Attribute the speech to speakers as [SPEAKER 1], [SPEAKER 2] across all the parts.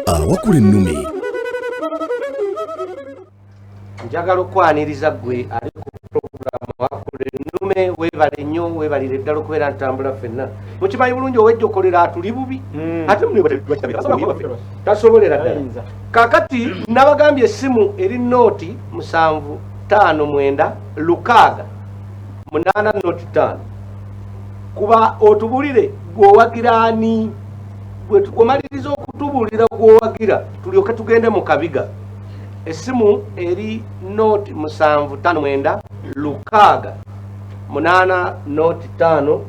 [SPEAKER 1] Awakula ennume.
[SPEAKER 2] Njagala okwaniriza ggwe ali ku pulogulaamu Awakula Ennume. Weebale nnyo, weebalire ddala okubeera ntambula ffenna. Mukimanyi bulungi ow'ejjokolera atuli bubi, ate tasobolera ddala. Kaakati nabagambye essimu eri nooti 7 5 9 6 8 0 5. Kuba otubulire gw'owagira ani, gwemaliriza okutubuulira gw'owagira tulyoke tugende mu kabiga. Essimu eri nooti 7 5 9 6 8 0 5.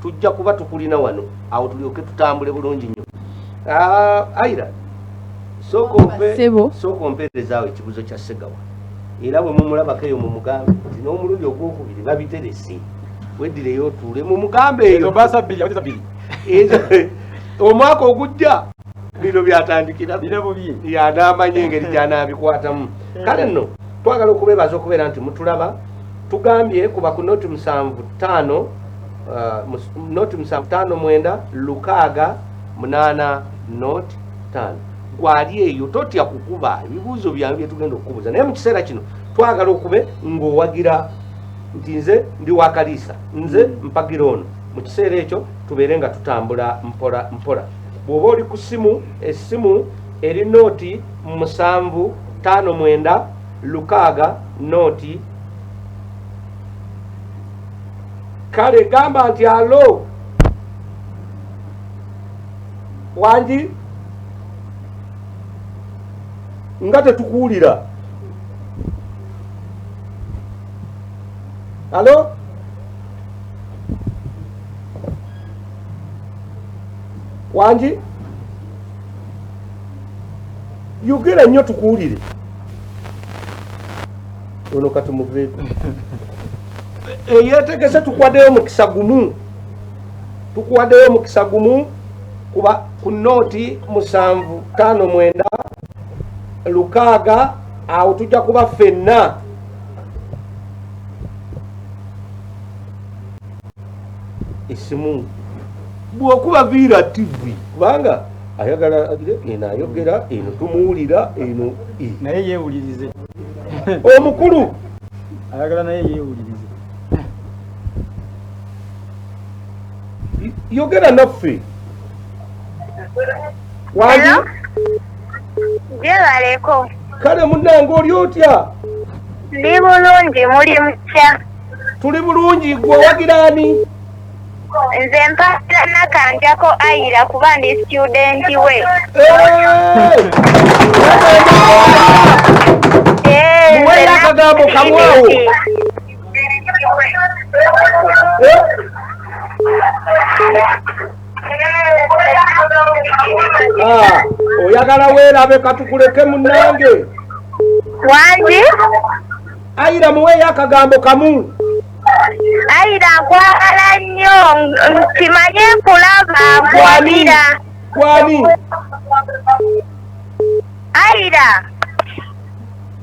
[SPEAKER 2] Tujja kuba tukulina wano awo tulyoke tutambule bulungi nnyo. Aira, sooka ompeerezaawo ekibuzo kya Ssegawa, era bwe mumulabako eyo mumugambe nti n'omulundi ogwokubiri babiterese, weddireyo otuule mumugambe eyo omwaka ogujja bino byatandikira yanaamanya engeri gy'anaabikwatamu. Kale nno twagala okubeebaza okubeera nti mutulaba. Tugambye kuba ku nooti 7 5, nooti 7 5 9 6 8 0 5. Gwali eyo totya kukuba ebibuuzo byange bye tugenda okukubuuza, naye mu kiseera kino twagala okube ng'owagira nti nze ndi wa Kaliisa, nze mpagira ono. Mu kiseera ekyo tubeere nga tutambula mpola mpola. Bw'oba oli ku ssimu, essimu eri nooti 7 5 9 6 0. Kale gamba nti alo wangi nga tetukuwulira. Alo, wangi, yogera nnyo tukuwulire. Ono katumuveeko eyetegese. Tukwaddeyo omukisa gumu, tukuwaddeyo omukisa gumu. Kuba ku nooti 7 5 9 6, awo tujja kuba ffenna. Esimu bw'okuba viira TV, kubanga ayagala agire eno ayogera eno tumuwulira eno.
[SPEAKER 3] Naye yeewulirize.
[SPEAKER 2] Omukulu.
[SPEAKER 3] Ayagala naye yeewulirize.
[SPEAKER 2] Yogera naffe, wangi.
[SPEAKER 4] Gyebaleko.
[SPEAKER 2] Kale munnange, oli otya?
[SPEAKER 4] Ndi bulungi, muli mutya?
[SPEAKER 2] Tuli bulungi. Gwe owagira ani?
[SPEAKER 4] Nze mpagira Nakanjako Ayira kuba ndi student we.
[SPEAKER 2] Hey!
[SPEAKER 4] Eh,
[SPEAKER 2] Muweeyo
[SPEAKER 4] nze
[SPEAKER 2] akagambo kamu awo. Eh? Ah, oyagala weerabe, katukuleke munnange.
[SPEAKER 4] Wangi.
[SPEAKER 2] Ayira muweeyo akagambo kamu.
[SPEAKER 4] Ayira nkwagala nnyo, kimanye nkulaba, nkuwagira.
[SPEAKER 2] Gwani?
[SPEAKER 4] Ayira.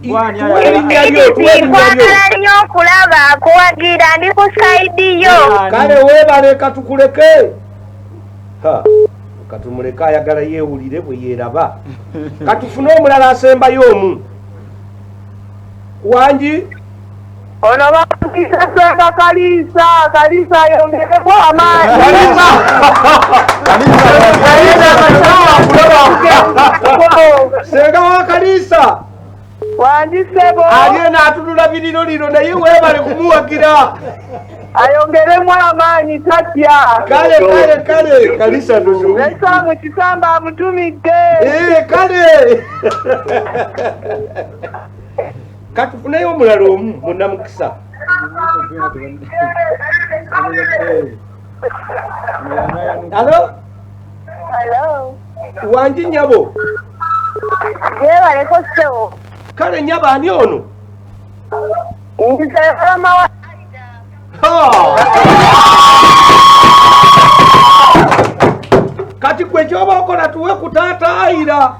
[SPEAKER 3] Gwani?
[SPEAKER 2] Tuwe erinnya lyo, tuwe erinnya lyo.
[SPEAKER 4] Nkwagala nnyo, nkulaba, nkuwagira, ndi ku side yo.
[SPEAKER 2] Kale weebale, katukuleke. Ha, katumuleke, ayagala yeewulire bwe yeeraba. Katufune omulala asembayo omu. Wangi.
[SPEAKER 5] Ono bamuyita Ssenga Kaliisa. Kaliisa ayongeremu amaanyi.
[SPEAKER 2] Kaliisa. Kaliisa, senga wa Kaliisa.
[SPEAKER 5] Wangi ssebo.
[SPEAKER 2] Ali eno atunula biriro liro, naye weebale kumuwagira.
[SPEAKER 5] Ayongeremu amaanyi, tatya.
[SPEAKER 2] Kale kale kale, Kaliisa ndozo.
[SPEAKER 5] Nesaamu Kisamba amutumidde.
[SPEAKER 2] Eh, kale katufuneyo omulala omu munnamukisa. Alo.
[SPEAKER 4] Hello.
[SPEAKER 2] Wangi nnyabo.
[SPEAKER 4] Gyebaleko ssebo.
[SPEAKER 2] Kale nnyabo, ani ono?
[SPEAKER 4] Nze mama wa
[SPEAKER 2] Ha! Kati gwe kyoba okola, tuwe ku taata Ayira.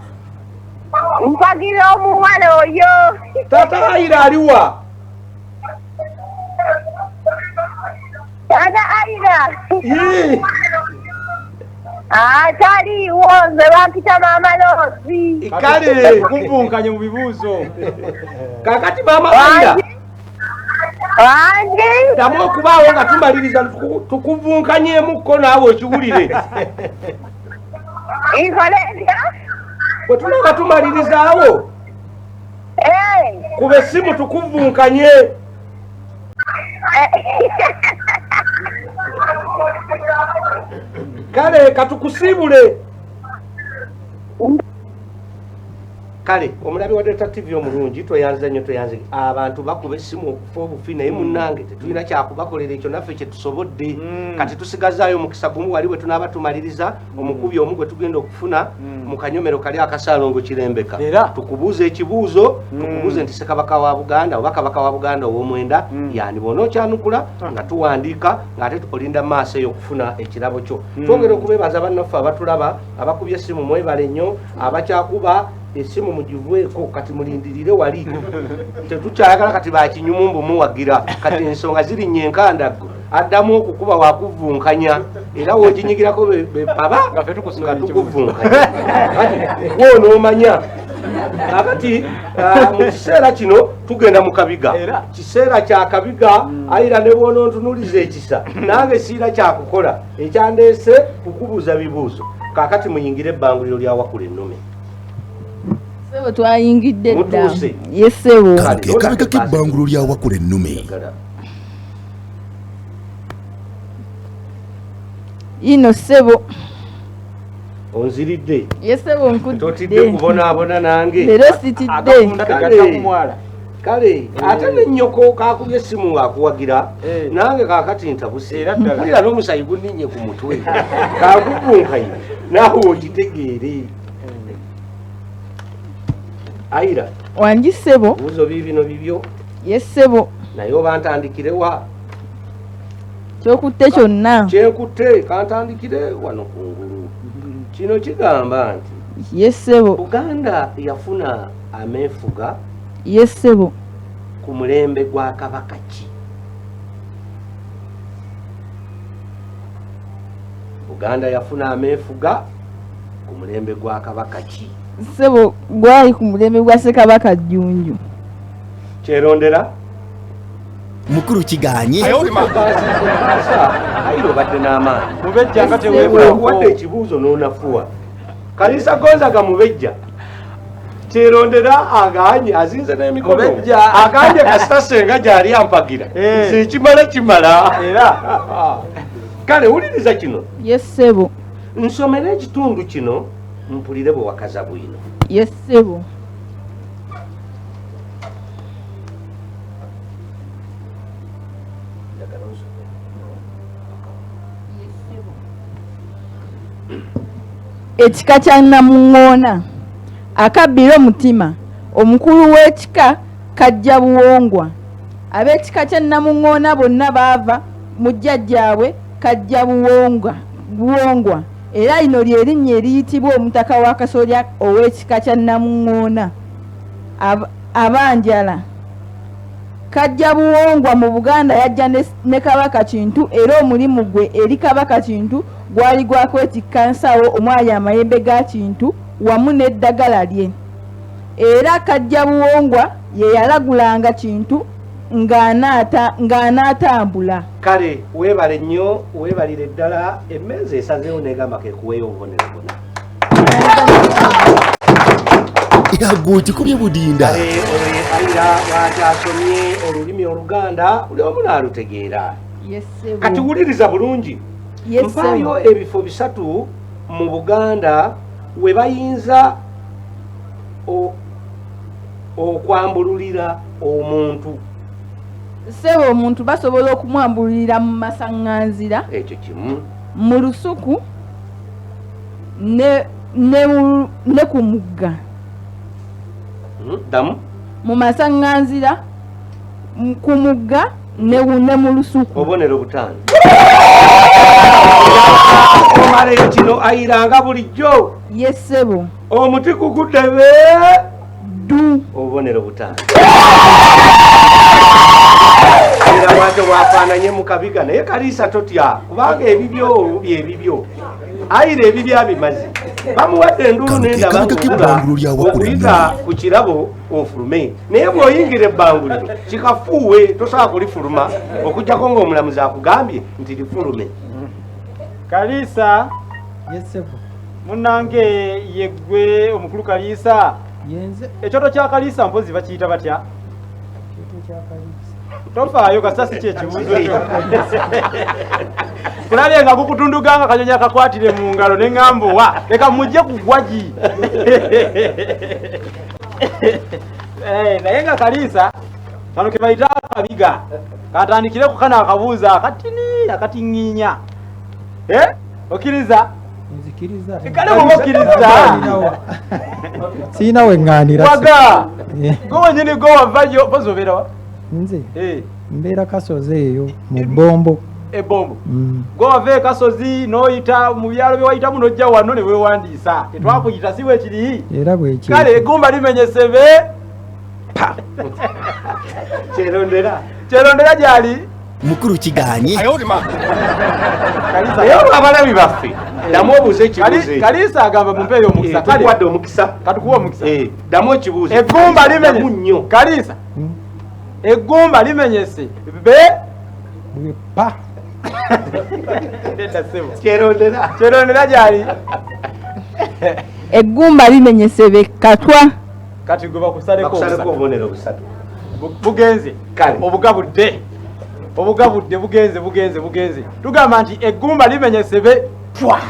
[SPEAKER 4] Mpagira omuwala oyo.
[SPEAKER 2] Taata Ayira aliwa?
[SPEAKER 4] Ayira. Taliiwo, nze bampita Maama Loozi.
[SPEAKER 2] Kale
[SPEAKER 3] Kuvunkanye mu bibuuzo.
[SPEAKER 2] Kakati Maama Ayira.
[SPEAKER 4] Wangi.
[SPEAKER 2] Ddamu okubaawo nga tumaliriza tukuvunkanyeemukko naawe okiwulire.
[SPEAKER 4] Nkole ntya?
[SPEAKER 2] Bwe tunaaba tumalirizaawo kuba essimu tukuvunkanye. Kale katukusiibule. Kale omulabi wa Delta TV omulungi, tweyanze nnyo, tweyanze. Abantu bakuba essimu okufa obufi, naye munnange tetulina kyakubakolera, ekyo naffe kye tusobodde. Kati tusigazaayo omukisa gumu wali bwe tunaaba tumaliriza, omukubi omu gwe tugenda okufuna mu kanyomero kali akasaalongo Kirembeka.
[SPEAKER 3] Era?
[SPEAKER 2] Tukubuuze ekibuuzo, tukubuuze nti Ssekabaka wa Buganda oba Kabaka wa Buganda ow'omwenda yani bw'ona okyanukula nga tuwandiika ng'ate olinda mu maaso eyo okufuna ekirabo kyo. Twongera okubeebaza bannaffe abatulaba, abakubye essimu mwebale nnyo, abakyakuba essimu mugivweko kati mulindirire wali, tetukyayagala kati bakinyumu mbu muwagira. Kati ensonga zirinnya enkandaggo, addamu okukuba wakuvunkanya era w'oginyigirako bepaba
[SPEAKER 3] Nga ffe tukusomera
[SPEAKER 2] nga tukuvunkanya. Kati gwonoomanya kakati mu kiseera kino tugenda mu kabiga.
[SPEAKER 3] Era?
[SPEAKER 2] Kiseera kya kabiga. Ayira ne bw'onontunuliza ekisa nange siira kyakukola, ekyandeese kukubuuza bibuuzo. Kaakati muyingire ebbanguliro lya Wakula Ennume.
[SPEAKER 6] Ssebo, twayingidde dda.
[SPEAKER 2] Mutuuse.
[SPEAKER 6] Ye ssebo.
[SPEAKER 1] Kano ke kabiga k'ebbangulo lya Wakula Ennume.
[SPEAKER 6] Ino ssebo.
[SPEAKER 2] Onziridde.
[SPEAKER 6] Ye ssebo,
[SPEAKER 2] Totidde
[SPEAKER 6] nkudde.
[SPEAKER 2] kubonaabona nange?
[SPEAKER 6] Leero sitidde.
[SPEAKER 3] Akafunda tegatta ku mwala.
[SPEAKER 2] Kale ate nennyoko kakubye essimu ng'akuwagira. Nange kaakati ntabuse.
[SPEAKER 3] Era ddala.
[SPEAKER 2] Mpulira n'omusayi gunninye ku mutwe, kakuvunkanye naawe okitegeere. Ayira.
[SPEAKER 6] Wangi ssebo.
[SPEAKER 2] Bibuuzo biibino bibyo.
[SPEAKER 6] Ye ssebo.
[SPEAKER 2] Naye oba ntandikirewa?
[SPEAKER 6] Kyokutte kyonna.
[SPEAKER 2] Kyenkutte kantandikire wano kungulu. Kino kigamba nti
[SPEAKER 6] Ye ssebo.
[SPEAKER 2] Buganda yafuna ameefuga
[SPEAKER 6] Ye ssebo.
[SPEAKER 2] ku mulembe gwa kabaka ki? Buganda yafuna ameefuga ku mulembe gwa kabaka ki?
[SPEAKER 6] Ssebo, gwali ku mulembe gwa Ssekabaka Jjunju.
[SPEAKER 2] Kyerondera.
[SPEAKER 1] Mukulu kiganye.
[SPEAKER 2] Ayira obadde n'amaanyi.
[SPEAKER 3] Mubejja nga
[SPEAKER 2] Teweebula ekibuuzo n'onafuwa. Kalisa Gonzaga Mubejja kyerondera aganye, azinze n'emikono.
[SPEAKER 3] Mubejja.
[SPEAKER 2] Aganye kasita senga gyali ampagira.
[SPEAKER 3] Eh.
[SPEAKER 2] Sekimala kimala.
[SPEAKER 3] Era.
[SPEAKER 2] Kale wuliriza kino.
[SPEAKER 6] Ye ssebo.
[SPEAKER 2] Nsomere ekitundu kino mpulire bwe wakaza bwino.
[SPEAKER 6] Ye ssebo. Ekika kya Namuŋŋoona akabbira omutima, omukulu w'ekika Kajja Buwongwa. Ab'ekika kya Namuŋŋoona bonna baava mu jjajjaabwe Kajja Buwongwa, era lino lye linnya eriyitibwa omutaka w'akasolya ow'ekika kya Namuŋŋoona Abanjala. Kajja Buwongwa mu Buganda yajja ne Kabaka Kintu, era omulimu gwe eri Kabaka Kintu gwali gwa kwetikka nsawo omwali amayembe ga Kintu wamu n'eddagala lye. Era Kajja Buwongwa ye yalagulanga Kintu ng'anaatambula.
[SPEAKER 2] Kale weebale nnyo, weebalire ddala. Emmeeza esazeewo n'egamba kekuweeyo obubonero buna.
[SPEAKER 1] Yago kikubye budinda.
[SPEAKER 2] Kale oyo ye Ayira bw'akyasomye olulimi Oluganda buli omu n'alutegeera.
[SPEAKER 6] Ye ssebo.
[SPEAKER 2] Kati wuliriza bulungi.
[SPEAKER 6] Ye
[SPEAKER 2] Mpaayo
[SPEAKER 6] ssebo.
[SPEAKER 2] ebifo bisatu mu Buganda we bayinza okwambululira omuntu.
[SPEAKER 6] Ssebo, omuntu basobola okumwambululira mu masaŋŋanzira.
[SPEAKER 2] Ekyo kimu.
[SPEAKER 6] Mu lusuku ne ku mugga.
[SPEAKER 2] Ddamu.
[SPEAKER 6] Mu masaŋŋanzira, ku mugga ne mu lusuku.
[SPEAKER 2] Obubonero butaano. Omaleyo kino ayiranga bulijjo.
[SPEAKER 6] Ye ssebo.
[SPEAKER 2] Omuti gugudde be
[SPEAKER 6] ddu.
[SPEAKER 2] Obubonero butaano. Era bwatyo bwafaanana. Ofaananye mu kabiga naye Kaliisa totya kubanga ebibyo byebibyo. Ayira ebibyo abimaze. Bamuwadde enduulu
[SPEAKER 1] Kano ke
[SPEAKER 2] n'endaba
[SPEAKER 1] kabiga k'ebbanguliro lya Wakula
[SPEAKER 2] okuyita
[SPEAKER 1] Ennumi.
[SPEAKER 2] ku kirabo ofulume. Naye bw'oyingira ebbanguliro kikafuuwe tosobola kulifuluma okuggyako ng'omulamuzi akugambye nti lifulume.
[SPEAKER 3] Kaliisa
[SPEAKER 7] Yes, ssebo.
[SPEAKER 3] munnange yeggwe omukulu Kaliisa.
[SPEAKER 7] Yenze.
[SPEAKER 3] Ekyoto kya Kaliisa mpozi bakiyita batya?
[SPEAKER 7] Ekyoto kya Kaliisa.
[SPEAKER 3] Tofaayo kasita si kyekibuuzo kyo. Kulabye nga gukutunduga nga kanyonyi akakwatire mu ngalo ne ŋŋamba wa leka mujje ku gwagi. Naye nga Kaliisa kano ke bayita akabiga katandikire ku kano akabuuzo akatini akatiŋŋiinya. Okkiriza?
[SPEAKER 7] Nzikiriza.
[SPEAKER 3] Kale bw'oba okkiriza.
[SPEAKER 7] Sirina we ŋŋaanira.
[SPEAKER 3] Waga. Gwe wennyini gwe wavayo mpozi obeera wa?
[SPEAKER 7] Nze mbeera Kasozi eyo mu Bbombo.
[SPEAKER 3] Ebombo. Gwe wava e Kasozi n'oyita mu byalo bye wayitamu n'ojja wano ne weewandiisa. Tetwakuyita si bwe kiri?
[SPEAKER 7] Era bwe kiri.
[SPEAKER 3] Kale eggumba limenyesebe. Pa.
[SPEAKER 2] Kyerondera.
[SPEAKER 3] Kyerondera gy'ali.
[SPEAKER 1] Mukulu kiganye.
[SPEAKER 2] Naye olwo abalabi baffe ddamu obuuze ekibuuzo ekyo.
[SPEAKER 3] Kaliisa agamba mumpeeyo omukisa. Kale
[SPEAKER 2] Tukuwadde omukisa.
[SPEAKER 3] Katukuwe omukisa.
[SPEAKER 2] Ddamu ekibuuzo.
[SPEAKER 3] Eggumba limenye.
[SPEAKER 2] Ddamu nnyo.
[SPEAKER 3] Kaliisa. Eggumba limenyese. Be.
[SPEAKER 7] Pa.
[SPEAKER 2] Kyerondera.
[SPEAKER 3] Kyerondera gy'ali.
[SPEAKER 6] Eggumba limenyese be katwa.
[SPEAKER 3] Kati gwe bakusaleko
[SPEAKER 2] Bakusaleko obubonero busatu.
[SPEAKER 3] Bugenze.
[SPEAKER 2] Kale.
[SPEAKER 3] Obugabudde. Obugabudde bugenze bugenze bugenze. Tugamba nti eggumba limenyese be pwa.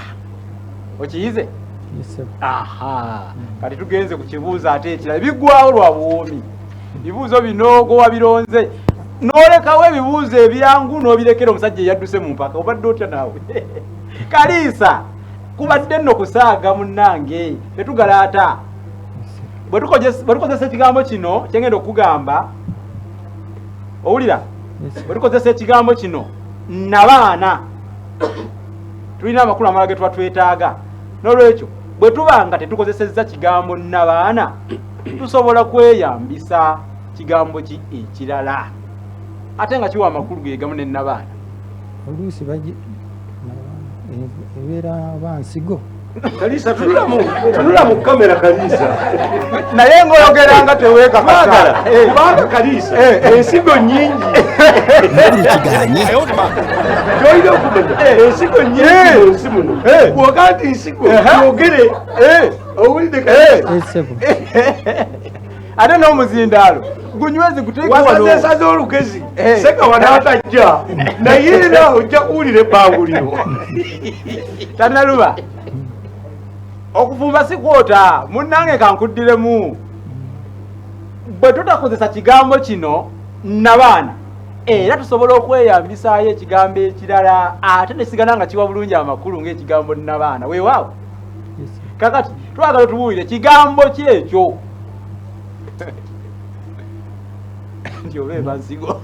[SPEAKER 3] Okiyize? Aha. Kati tugenze ku kibuuzo ate ekirala. Biggwawo lwa buwoomi. Ebibuuzo bino gwe wabironze. N'olekawo ebibuuzo ebyangu n'obirekera omusajja eyadduse mu mpaka. Obadde otya naawe? Kaliisa, kubadde nno kusaaga munnange. Tetugalaata. Bwe tukozesa ekigambo kino kye ngenda okugamba, owulira? Bwe tukozesa ekigambo kino nabaana, tulina amakulu amalala ge tuba twetaaga. N'olwekyo bwe tuba nga tetukozesezza kigambo nabaana, tusobola kweyambisa kigambo ki ekirala ate nga kiwa amakulu ge gamu ne nabaana.
[SPEAKER 7] Oluusi ebeera bansigo.
[SPEAKER 2] Kaliisa tunula mu kamera Kaliisa.
[SPEAKER 3] Naye ng'oyogera nga teweekakasa.
[SPEAKER 2] Kubanga Kaliisa ensigo nnyingi.
[SPEAKER 1] Kiganye.
[SPEAKER 2] Ky'olina okumanya ensigo nnyingi mu nsi muno. Bw'ogaa nti nsigo yogere. Owulidde Kaliisa?
[SPEAKER 3] Ate n'omuzindaalo gunyweze guteeke wano.
[SPEAKER 2] Wasazeesaze olugezi. Sekawa n'atajja. Naye era ojja kuwulira ebbanguliro.
[SPEAKER 3] Tannaluba. Okufumba si kwota, munnange kankuddiremu. Bwe tutakozesa kigambo kino nabaana, era tusobola okweyambisaayo ekigambo ekirala ate ne kisigala nga kiwa bulungi amakulu ng'ekigambo nabaana. Weewaawo. Kakati twagala tubuulire kigambo ki ekyo. Nti oba eba nsigo.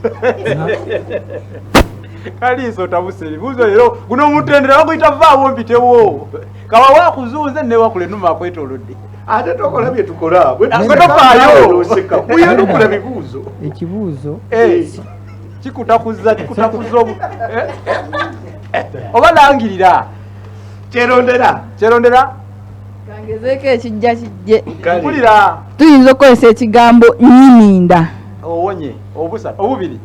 [SPEAKER 3] Kaliisa otabuse ebibuuzo leero guno omutendera baguyita vaawo mpitewo. Kawawa akuzuuze ne wakula ennuma akwetoolodde.
[SPEAKER 2] Ate tokola bye tukola. Bwe
[SPEAKER 3] tofaayo.
[SPEAKER 2] Oseka. Bwe bibuuzo.
[SPEAKER 7] Ekibuuzo.
[SPEAKER 3] Kikutakuza kikutakuza oba langirira.
[SPEAKER 2] Kyerondera.
[SPEAKER 3] Kyerondera.
[SPEAKER 6] Kangezeeko ekijja kijje.
[SPEAKER 3] Mpulira.
[SPEAKER 6] Tuyinza okukozesa ekigambo nnyininda.
[SPEAKER 3] Owonye obusatu obubiri.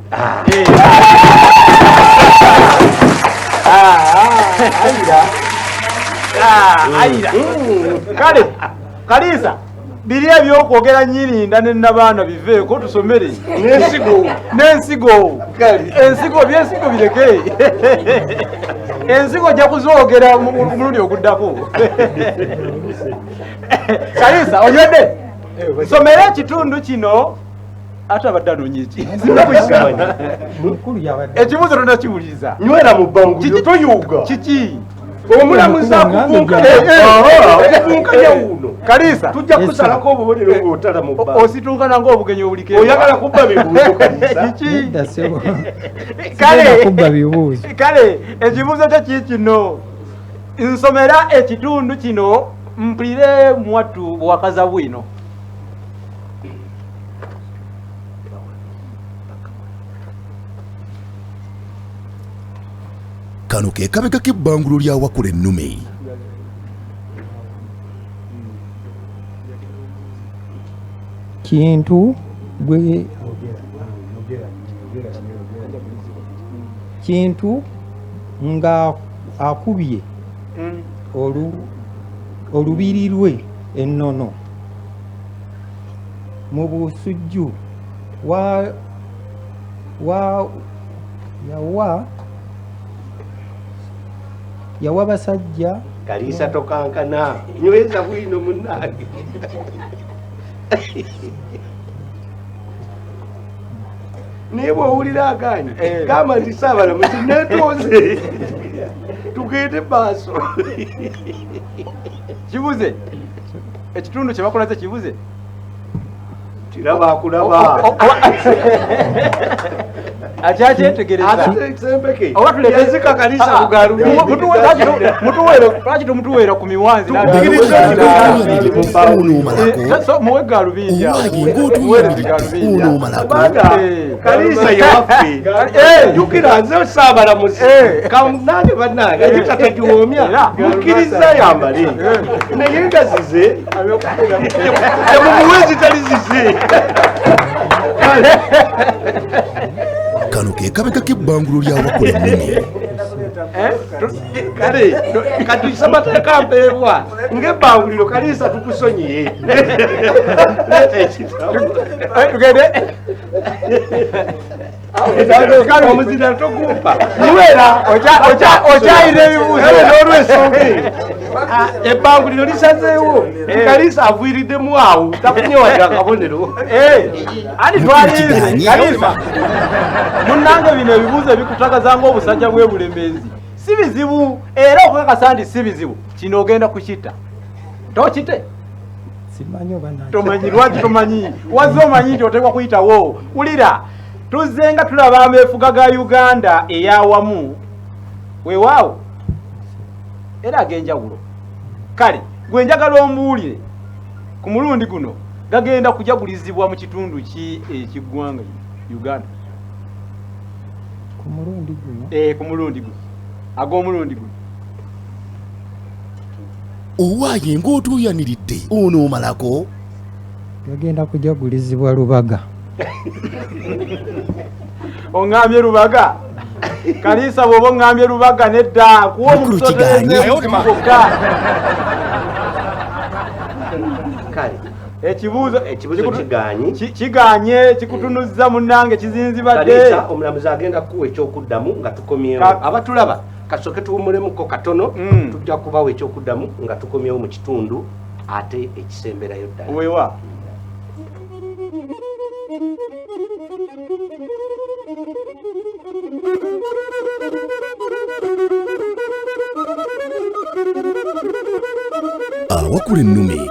[SPEAKER 3] Ayira. Kale Kaliisa biri ebyokwogera nnyininda ne nabaana biveeko tusomere.
[SPEAKER 2] N'ensigo.
[SPEAKER 3] N'ensigo. Ensigo by'ensigo bireke. Ensigo ojja kuzoogera mu mulundi oguddako. Kaliisa onywedde? Somera ekitundu kino ate abadde anoonya eki? Ekibuuzo tonakiwuliriza.
[SPEAKER 2] Nywera mu bbanguliro toyuuga.
[SPEAKER 3] Kiki?
[SPEAKER 2] Omulamuzi akuvunkanya wuuno.
[SPEAKER 3] Kaliisa
[SPEAKER 2] tujja kusalako obubonero ng'otala mu bbanga.
[SPEAKER 3] Ositunkana ng'obugenyi obuliko.
[SPEAKER 2] Oyagala kubba bibuuzo Kaliisa?
[SPEAKER 3] Kiki?
[SPEAKER 7] Kale kubba bibuuzo.
[SPEAKER 3] Kale ekibuuzo kyo ki kino? Nsomera ekitundu kino mpulire mwattu bwakaza bwino.
[SPEAKER 1] Kano ke kabega k'ebbangulo lya Wakula Ennume.
[SPEAKER 7] Kintu gwe Kintu nga akubye olubiri lwe ennono mu busujju yawa basajja.
[SPEAKER 2] Kaliisa tokankana, nyweza bwino munnange. Naye bw'owulira agaanyi gamba nti Ssaabalamuzi neetooze tugende maaso.
[SPEAKER 3] Kibuze ekitundu kye bakolaze kibuze.
[SPEAKER 2] Kiraba akulaba.
[SPEAKER 3] Akyakyetegereza.
[SPEAKER 2] Sempeke.
[SPEAKER 3] Oba tulete
[SPEAKER 2] Yazika Kaliisa ku gaalubindi.
[SPEAKER 3] Lwaki tumutuweera ku miwanzi? Muwe gaalubindi awo.
[SPEAKER 2] Kubanga Kaliisa ye waffe. Jjukira nze Ssaabalamuzi. Nange bannange ekita tegiwoomya. Mukkiriza yambale. Naye nga zize. Temumuwe zitali zize.
[SPEAKER 1] Kano ke kabega k'ebbangulo lya Wakula Ennume.
[SPEAKER 2] Kale katuyise amateeka mpeebwa ng'ebbanguliro Kaliisa tukusonyiye. Leeta ekitabo.
[SPEAKER 3] Tugende.
[SPEAKER 2] Omuzira togumpa.
[SPEAKER 3] Niwera okyayira ebibuuzo.
[SPEAKER 2] Kale n'olw'ensonga eyo ebbanguliro lisazeewo. Kaliisa aviiriddemu awo tafunye wadde akabonero.
[SPEAKER 3] Ani twalinze Kaliisa munnange bino ebibuuzo ebikutagaza ng'obusajja bw'e Bulemeezi si bizibu, era okukakasa nti si bizibu kino ogenda kukitta. Tokite?
[SPEAKER 7] Simanyi oba nakita.
[SPEAKER 3] Tomanyi, lwaki tomanyi? Wazze omanyi nti oteekwa kuyitawo. Wulira, tuzze nga tulaba ameefuga ga Uganda ey'awamu weewaawo era ag'enjawulo. Kale gwe njagala ombuulire ku mulundi guno gagenda kujagulizibwa mu kitundu ki eky'eggwanga Uganda?
[SPEAKER 7] Ku mulundi guno?
[SPEAKER 3] Ku mulundi guno. Ag'omulundi guno.
[SPEAKER 1] Owaaye ng'otuuyaniridde onoomalako?
[SPEAKER 7] Gagenda kujagulizibwa Lubaga.
[SPEAKER 3] Oŋŋambye Lubaga? Kaliisa bw'oba oŋŋambye Lubaga nedda, kuwa
[SPEAKER 1] Mukulu kigaanye.
[SPEAKER 2] Kale
[SPEAKER 3] ekibuuzo
[SPEAKER 2] ekibuuzo kigaanye.
[SPEAKER 3] Kigaanye, kikutunuzza munnange, kizinzibadde.
[SPEAKER 2] Kaliisa omulamuzi agenda kukuwa ekyokuddamu nga tukomyewo. Abatulaba kasooke tuwummulemuko katono, tujja kubawa ekyokuddamu nga tukomyewo mu kitundu ate ekisemberayo ddala.
[SPEAKER 3] Weewa.
[SPEAKER 1] Awakula Ennume